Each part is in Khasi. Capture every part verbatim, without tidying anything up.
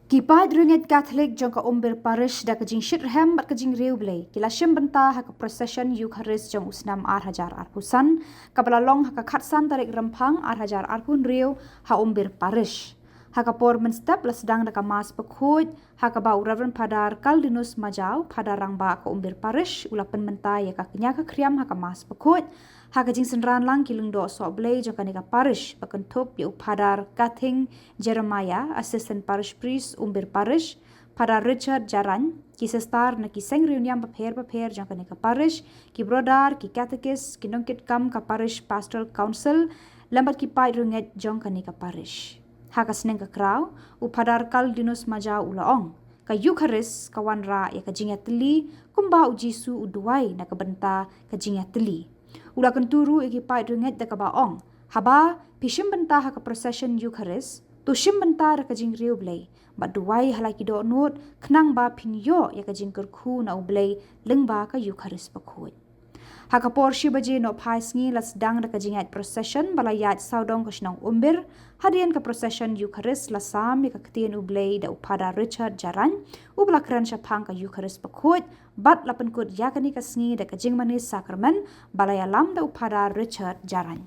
Ki paid riewngeit Katholik jong ka Umbir Parish da ka jingshitrhem bad ka jingriewblei ki la shim bynta ha ka procession Eucharist jong u snem ar hajar arphew san, kaba la long ha ka khatsan tarik Rymphang ar hajar arphew hynriew ha Umbir Parish. Ha ka por mynstep la sdang da ka Mass bakhuid, ha kaba u Reverend Father Caldinus Majaw, Father rangbah ka Umbir Parish, u la pynmynta ïa ka kñia ka khriam ha ka Mass bakhuid. Ha ka jingsynran lang ki lyngdoh sohblei jong kane ka parish, ba kynthup ïa u Father Kathing Jeremiah, Assistant Parish Priest, Umbir Parish, Father Richard Jarain, ki sister na ki seng riewniam bapher bapher jong kane ka parish, ki brother, ki catechist, ki nongkitkam ka Parish Pastoral Council, lem bad ki paid riewngeit jong kane ka parish. Ha ka sneng ka kraw, u Father Caldinus Majaw u la ong, ka Eucharist ka wanrah ïa ka jingïatylli, kumba u Jisu u duwai na ka bynta ka jingïatylli. U la kyntu ruh ïa ki paid riewngeit da kaba ong, haba phi shim bynta ha ka procession Eucharist, to shim bynta da ka jingriewblei, bad duwai ha la ki dohnud, khnang ba phin ïoh ïa ka jingkyrkhu na U Blei lyngba ka Eucharist bakhuid. Ha ka por shi baje nohphai sngi la sdang da ka jingïaid procession ba la ïaid sawdong ka shnong Umbir. Hadien ka procession Eucharist la sam ïa ka ktien U Blei da u Father Richard Jarain, uba la kren shaphang ka Eucharist bakhuid, bad la pynkut ïa kane ka sngi da ka jingmane sakramen ba la ïalam da u Father Richard Jarain.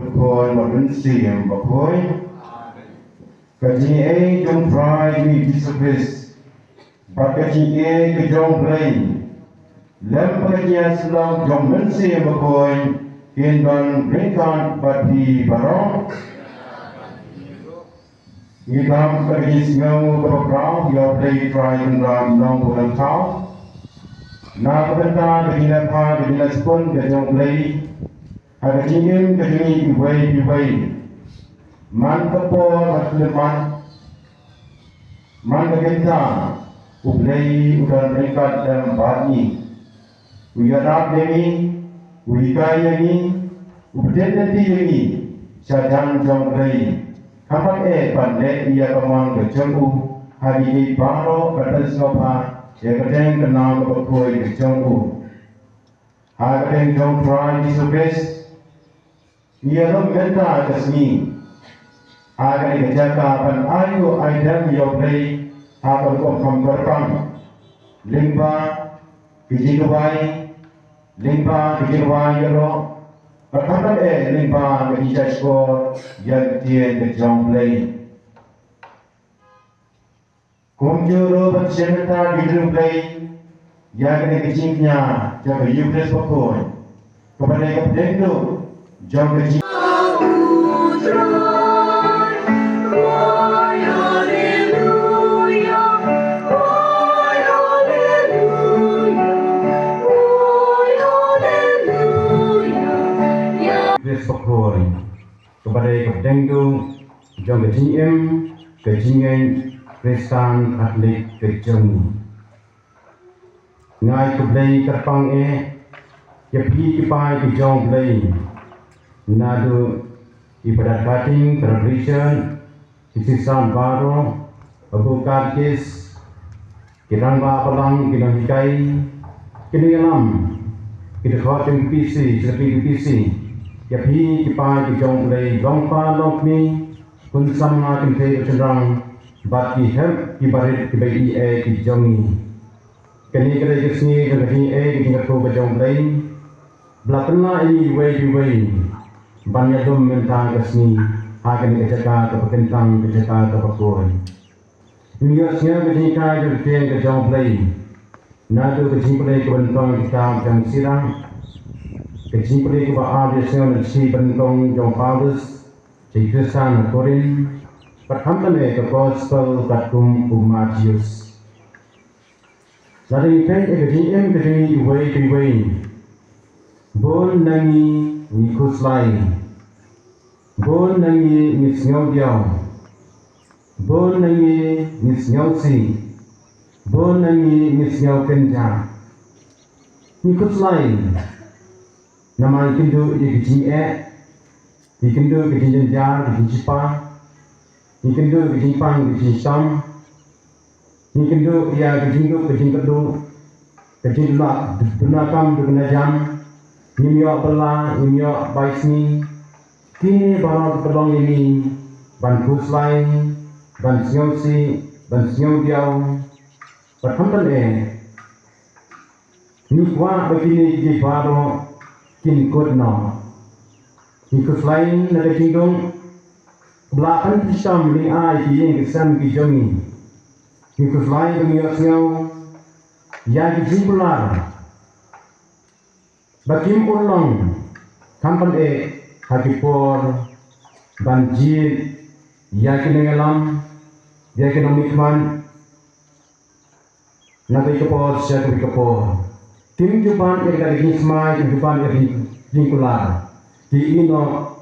Bakhuid bad Mynsiem Bakhuid. Ka jingaiei jong Trai jong ngi Jisu Khrist, bad ka jingaiei ka jong U Blei, lem bad ka jingïasyllok jong U Mynsiem Bakhuid, kin don ryngkat bad phi baroh. Ngi dap ka jingsngew kaba khraw ïa U Blei Trai Kynrad Nongbuh Nongthaw. Na ka bynta ka jingleh bha ka jingïasyllok ka jong U Blei ha ka jingim ka jong ngi iwei pa iwei. Man ka por bad khlem man, man ka bynta, U Blei u don ryngkat lem bad ngi. U ïarap ïa ngi, u hikai ïa ngi, u pyndep lynti ïa ngi sha jan jong U Blei. Kham pat eh ban leh ïa ka mon ka jong u ha kiei kiei baroh, ban pynsngewbha ïa ka kyrteng ka nam ka bakhuid ka jong u. Ha ka kyrteng jong Trai Jisu Khrist. Ïa, mynta ka sngi Ha kane ka jaka ban ai nguh ai dem ïa U Blei ha ka rukom kyrpang lyngba ki jingduwai, lyngba ki jingduwai ïa u, bad khamtam eh lyngba ki jingshai shkor ïa ka ktien ka jong U Blei. Kumjuh ruh ban shim bynta ki briew Blei ïa kane ka jingkñia jong ka Eucharist bakhuid, kaba dei ka pdeng duh jong ka jing Eucharist bakhuid, kaba dei ka pdeng duh jong ka jingim ka jingngeit Khristan Katholik ka jong ngi. Nga ai khublei kyrpang eh ïa phi ki paid ki jong U Blei, naduh i Padat Kating, Padat Richard, ki sister baroh, Abu Katkis, ki rangbah balang, ki nonghikai, ki nongïalam, ki dkhot jong P C, secretary P C, ïa phi ki paid ki jong U Blei, long kpa long kmie, khun samla, kynthei bad shynrang, bad ki hep ki barit kiba ïeit ki jong ngi. Kane ka dei ka sngi jong ka jingïeit ka jingkyrkhu ka jong U Blei. Ba la pynlah ïa ngi iwei pa iwei ban ïalum mynta ka sngi ha kane ka jaka kaba kyntang, ka jaka kaba khuid. Ngi ïohsngew ka jinghikai jong ka ktien ka jong U Blei naduh ka jingpule kaba nyngkong ka kitab jong Sirah, ka jingpule kaba ar ïohsngew na ka shithi ba nyngkong jong u Paulus sha ki Khristan ha Korinth, bad khamtam eh ka Gospel katkum u Mathaios. Lada ngi peit ïa ka jingim ka jong ngi iwei pa iwei, bun na ngi ngi khuslai, bun na ngi ngi sngewdiaw, bun na ngi ngi sngewsih, bun na ngi ngi sngewkynjah. Ngi khuslai namar ngi kynduh ïa ka jingeh, ngi kynduh ïa ka jingjynjar, ka jingsheptieng, ngi kynduh ïa ka jingpang, ka jingshitom, ngi kynduh ïa ka jingduk, ka jingkyrduh, ka jingduna, duna kam duna jam, ngim ïoh bylla, ngim ïoh bai sngi. Kine baroh ki pynlong ïa ngi ban khuslai, ban sngewsih, ban sngewdiaw. Bad khamtam eh, ngi kwah ba kine ki baroh kin kut noh. Ngi khuslai na ka jingdum ba la pynshitom lyngai ki ïing ki sem ki jong ngi. Ngi khuslai ba ngi ïohsngew ïa ki jingkular ba kim urlong, khamtam eh ha ki por ban jied ïa ki nongïalam, ïa ki nongmihkhmat, na kawei ka por sha kawei ka por. Kim ju ban ïa ka jingsmai, kim ju ban ïa ka jingkular. Ki ïeh noh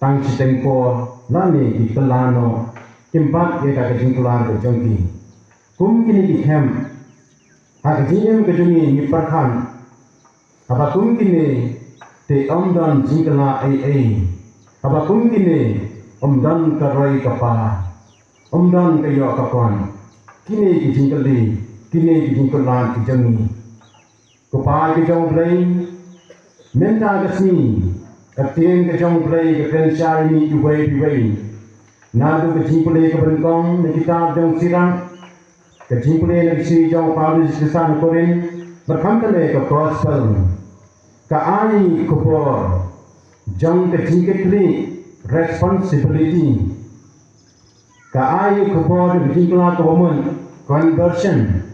tang shiteng por lane ki kylla noh, kim bat ïa ka jingkular ka jong ki. Kum kine ki hep, ha ka jingim ka jong ngi ngi pyrkhat, haba kum kine te ym don jingkylla ei ei. Haba kum kine ym don ka roi ka par, ym don ka ïoh ka pon. Kine ki jingkylli, kine ki jingkular ki jong ngi. Ko Pa ki jong U Blei, mynta ka sngi ka ktien ka jong U Blei ka kren sha ïa ngi iwei pa iwei. Naduh ka jingpule kaba nyngkong na ka kitab jong Sirah, ka jingpule na ka shithi jong u Paulus sha ki Khristan Korinth, bad khamtam eh ka Gospel, ka ai khubor jong ka jingkitkhlieh, responsibility. Ka ai khubor jong ka jingkylla kaba mut, conversion.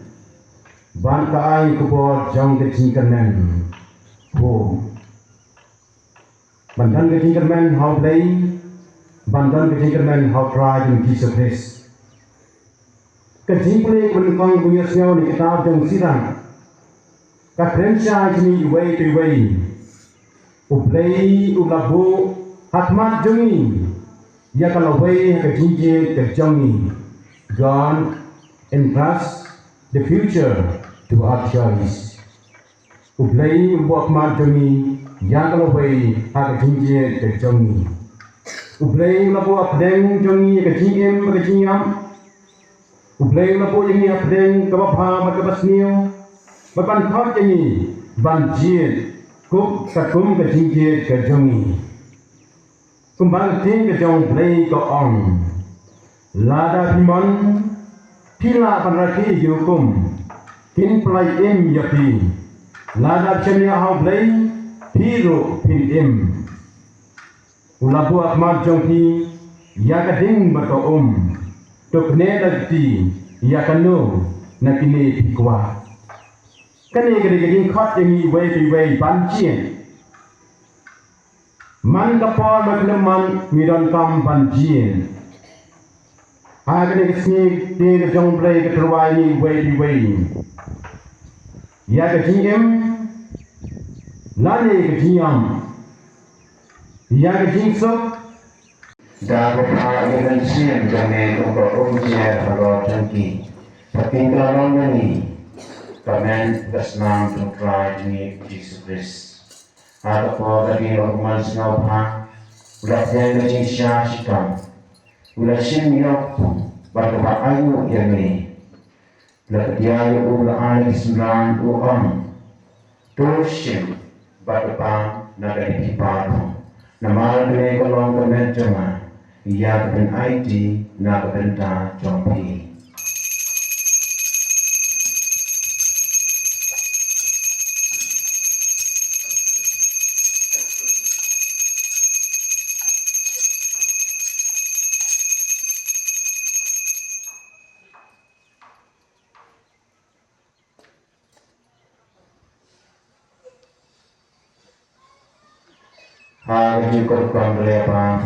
Bad ka ai khubor jong ka jingkyrmen, hope. Ban don ka jingkyrmen ha U Blei, ban don ka jingkyrmen ha U Trai jong ngi Jisu Khrist. Ka jingpule kaba nyngkong ba ngi ïohsngew na ka kitab jong Sirah, ka kren sha ïa ngi iwei pa iwei. U Blei u la buh ha khmat jong ngi ïa ka lawei ha ka jingjied ka jong ngi. God entrusts the future to our choice. U Blei u buh ha khmat jong ngi ïa ka lawei ha ka jingjied ka jong ngi. U Blei u la buh hapdeng jong ngi ïa ka jingim bad ka jingïap. U Blei u la buh ïa ngi hapdeng kaba bha bad kaba sniew, bad ban khot ïa ngi ban jied kum, katkum ka jingjied ka jong ngi. Kumba ka ktien ka jong U Blei ka ong, lada phi mon, phi lah ban rakhe ïa ki hukum, kin pyllait im ïa phi. Lada phi shaniah ha U Blei, phi ruh phin im. U la buh ha khmat jong phi ïa ka ding bad ka um. To kane da kti ïa kano na kine phi kwah. Kane ka dei ka jingkhot ïa ngi iwei pa iwei ban jin. Man ka por ba khlem man ngi donkam ban jin. Ha kane ka sngi ka jong U Blei ka tyrwa ïa ngi iwei pa iwei ïa ka jingim lane ka jingïam, ïa ka jingsuk. Da ka pha ïa ka mynsiem jong me kumba um jer halor jong ki, ba kin kylla long ïa ngi ka met ka snam jong U Trai jong ngi U Jisu Khrist. Ha ka por ka dei u bymman sngewbha u la pdiang ka jingshisha shitom, u la shim ïa u bad kaba aïu ïa me. La pdiang ïa u, la ai ïa ki synran, u ong, to shim bad to pang na ka dei phi baroh, namar kane ka long ka met jong nga ïa ka pynaiti na ka bynta jong phi. Ha ka jingkyrkhu ka leh ba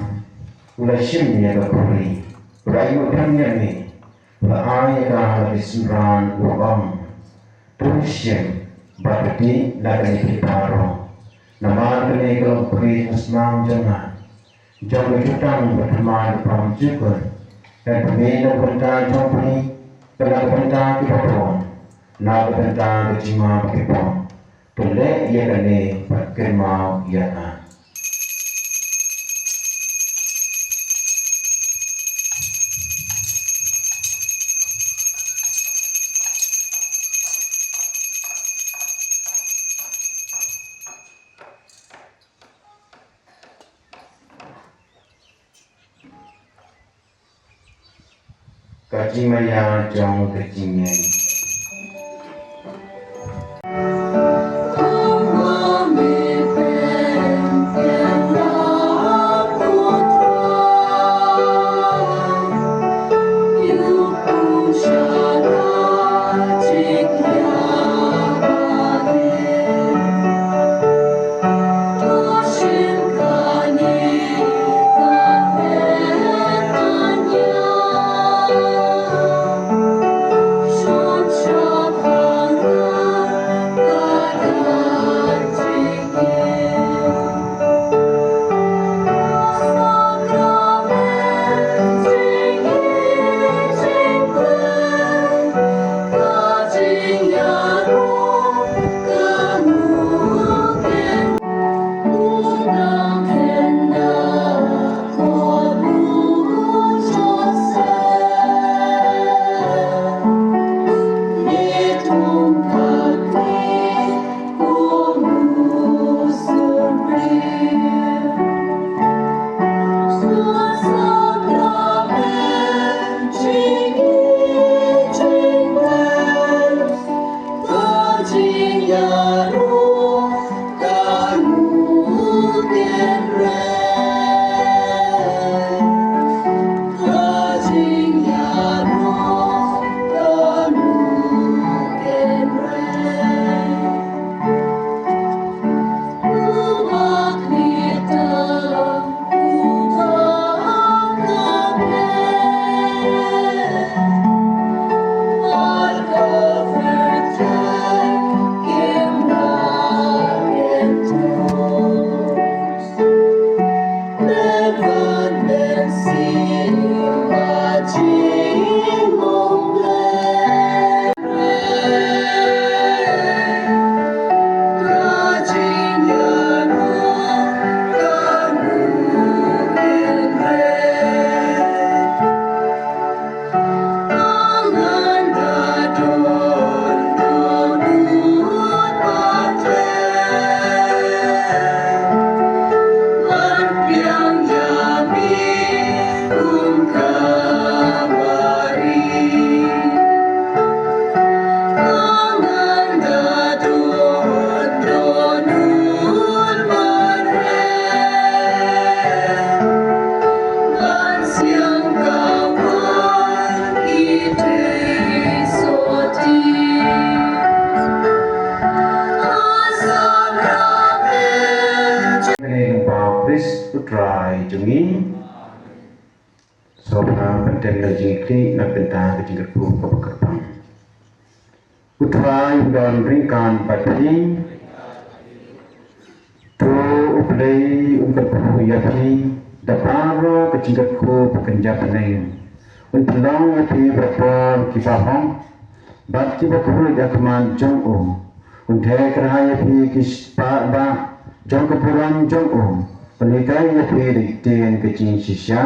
u la shim ïa ka khuri, u la ïoh pdiang ïa me, u la ai ïa ka ha ki synran, u ong, to shim bad to dih na ka dei phi baroh, namar kane ka long ka khuri ka snam jong nga, jong ka jutang ba thymmai ba pham jukut, kan pynmih na ka bynta jong phi, na ka bynta kiba bun, na ka bynta ka jingma ba ki bun. To leh ïa kane bad kynmaw ïa nga. Ka jingmaïa jong ka jingngeit. Sngewbha pyndem ïa ka jingkyrkhu na ka bynta ka jingkyrkhu kaba kyrpang. U Trai un don ryngkat bad phi. To U Blei un kyrkhu ïa phi da baroh ka jingkyrkhu ba kynja bneng. Un pynlong ïa phi baroh kiba hok bad kiba khuid ha khmat jong u. Un theh kyrhai ïa phi ki spah bah jong ka burom jong u. Un hikai ïa phi da ka ktien ka jingshisha.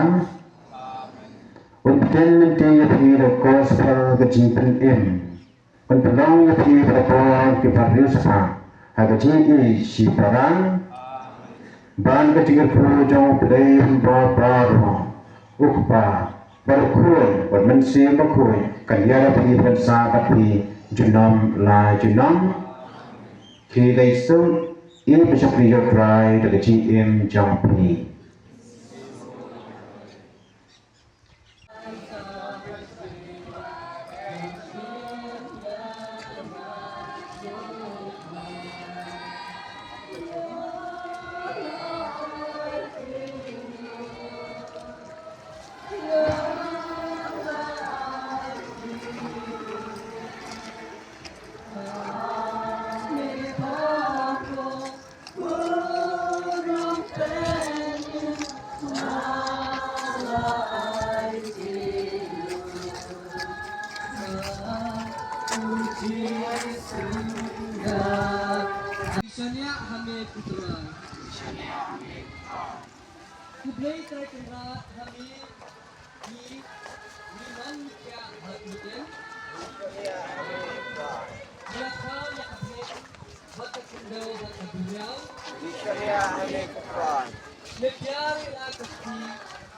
Un pyntip lynti ïa phi da ka gospel ka jingpynim. Un pynlong ïa phi baroh kiba riewspah ha ka jingïeit shiparan. Ban ka jingkyrkhu jong U Blei uba baroh, U Kpa bad U Khun bad U Mynsiem Bakhuid, kan ïarap ïa phi, kan sah bad phi junom la junom. Khublei shibun, ïa phi shakri ïa U Trai da ka jingim jong phi. Shaniah ha me Kynrad. U Blei Trai Kynrad ha me. Ngi, ngi man ngi thiah bad ngi im. Ngi la khraw ïa ka bneng bad ka khyndew bad ka duriaw. Ngi shaniah ha me ko Trai. Me pdiang ïa la ka kti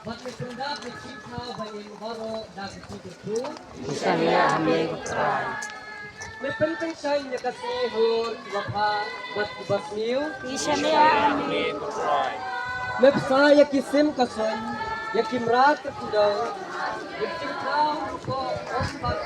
bad me pyndap ïa ki jingthaw ba im baroh da ka jingkyrkhu. Ngi shaniah ha me ko Trai. Me pynpynshaiñ ïa ka sngi halor kiba bha bad kiba sniew. Ngi shaniah ha me. Me bsa ïa ki sim ka soñ, ïa ki mrad ka khyndew, ïa ki jingthaw ka pop, ka pop.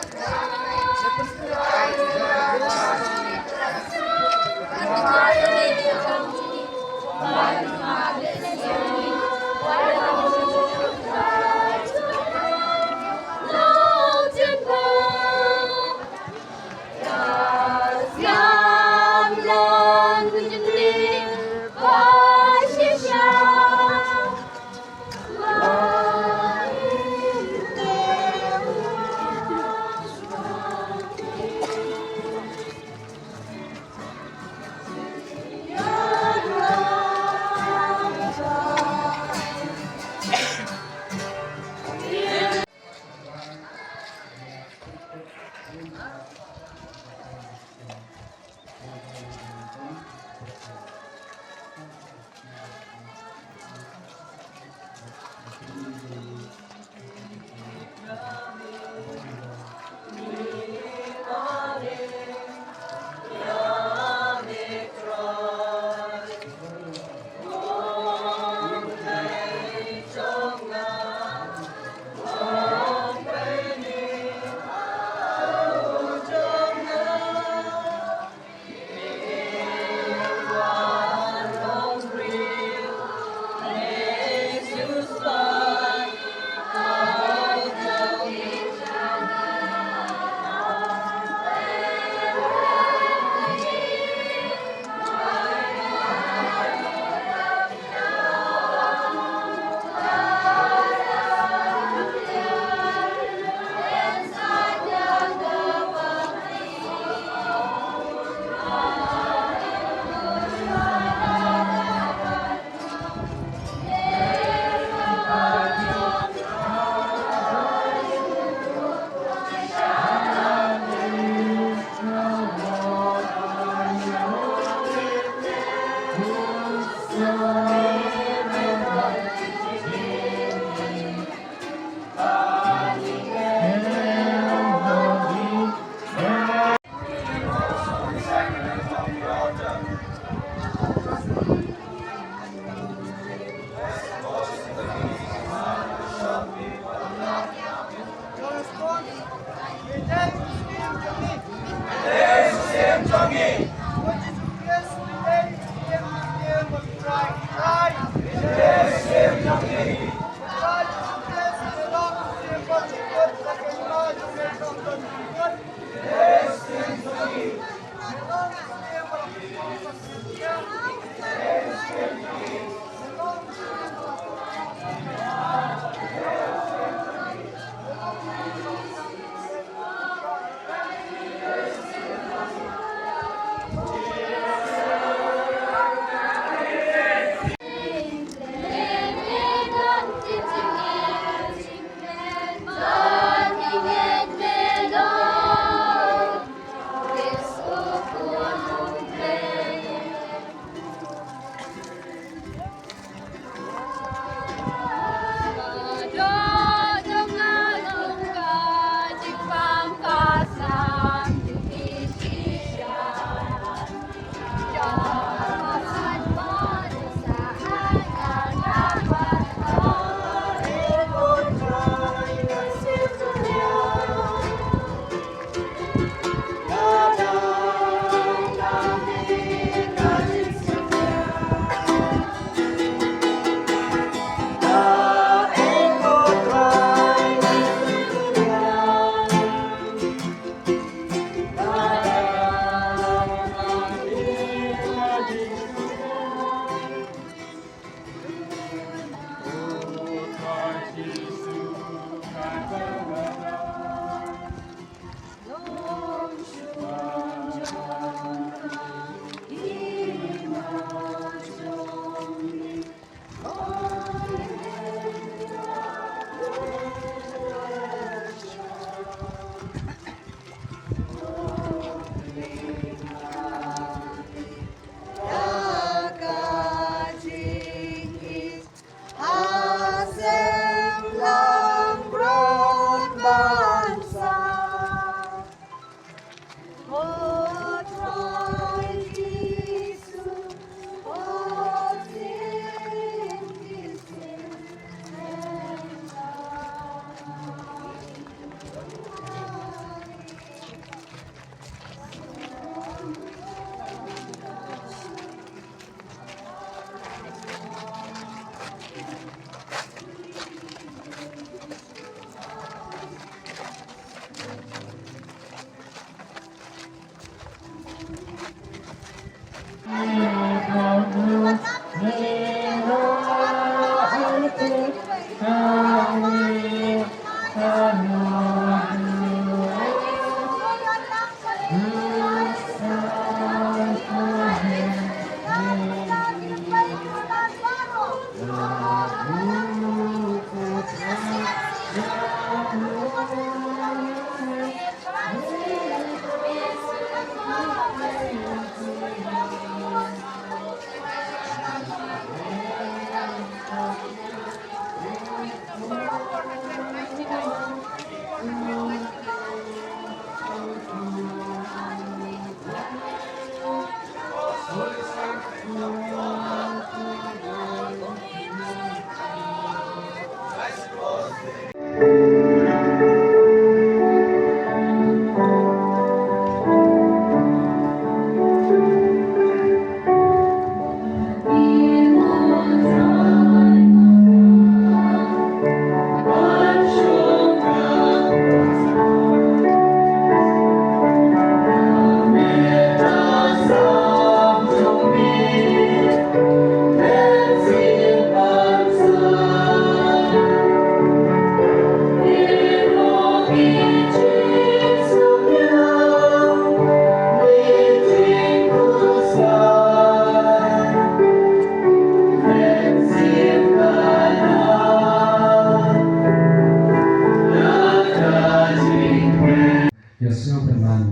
Ïa sngewbha ban,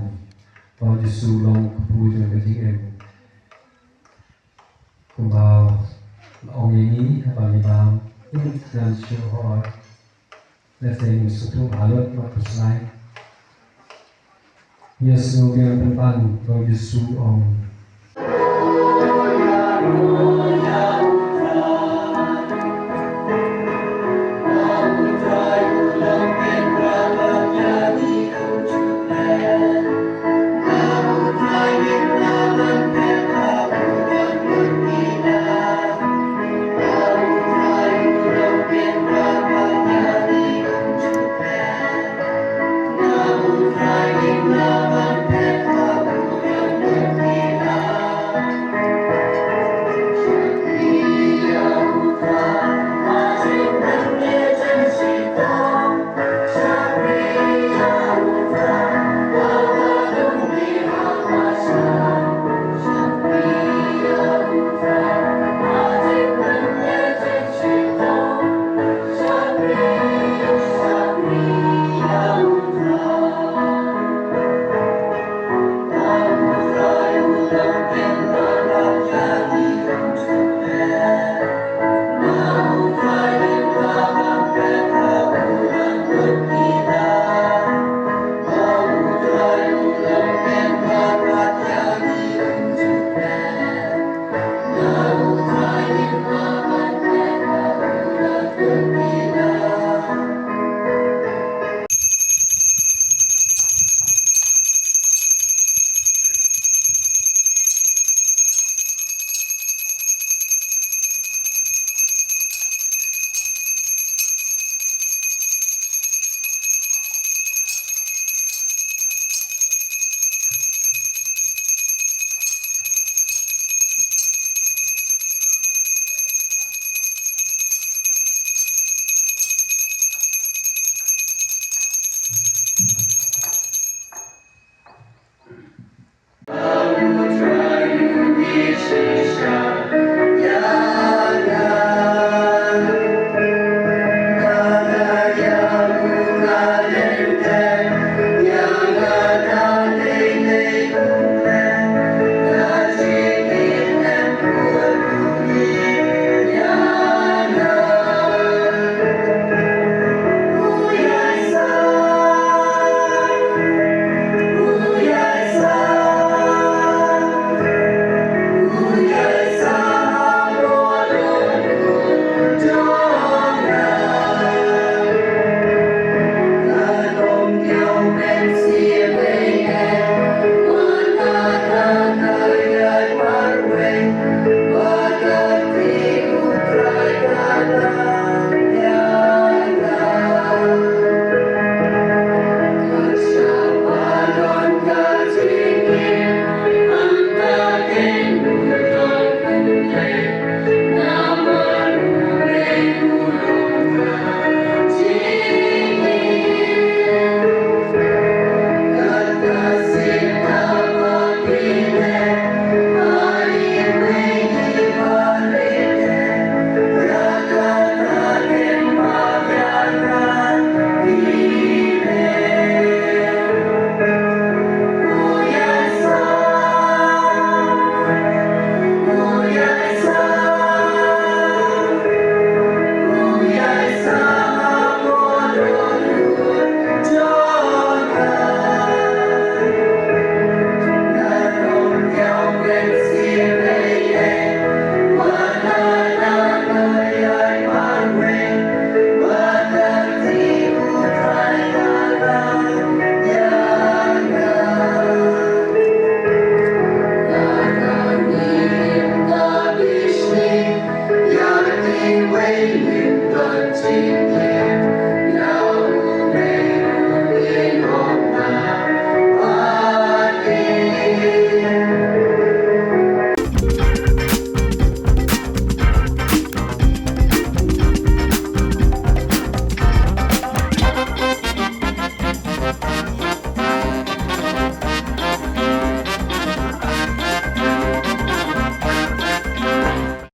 ba U Jisu u long u kpu jong ka jingim. Kumba la ong ïa ngi haba ngi bam, ngan shu ïoh. Lehse ngin sngewthuh halor mat pyrshai. Ïa sngewbha ban, ba U Jisu u ong,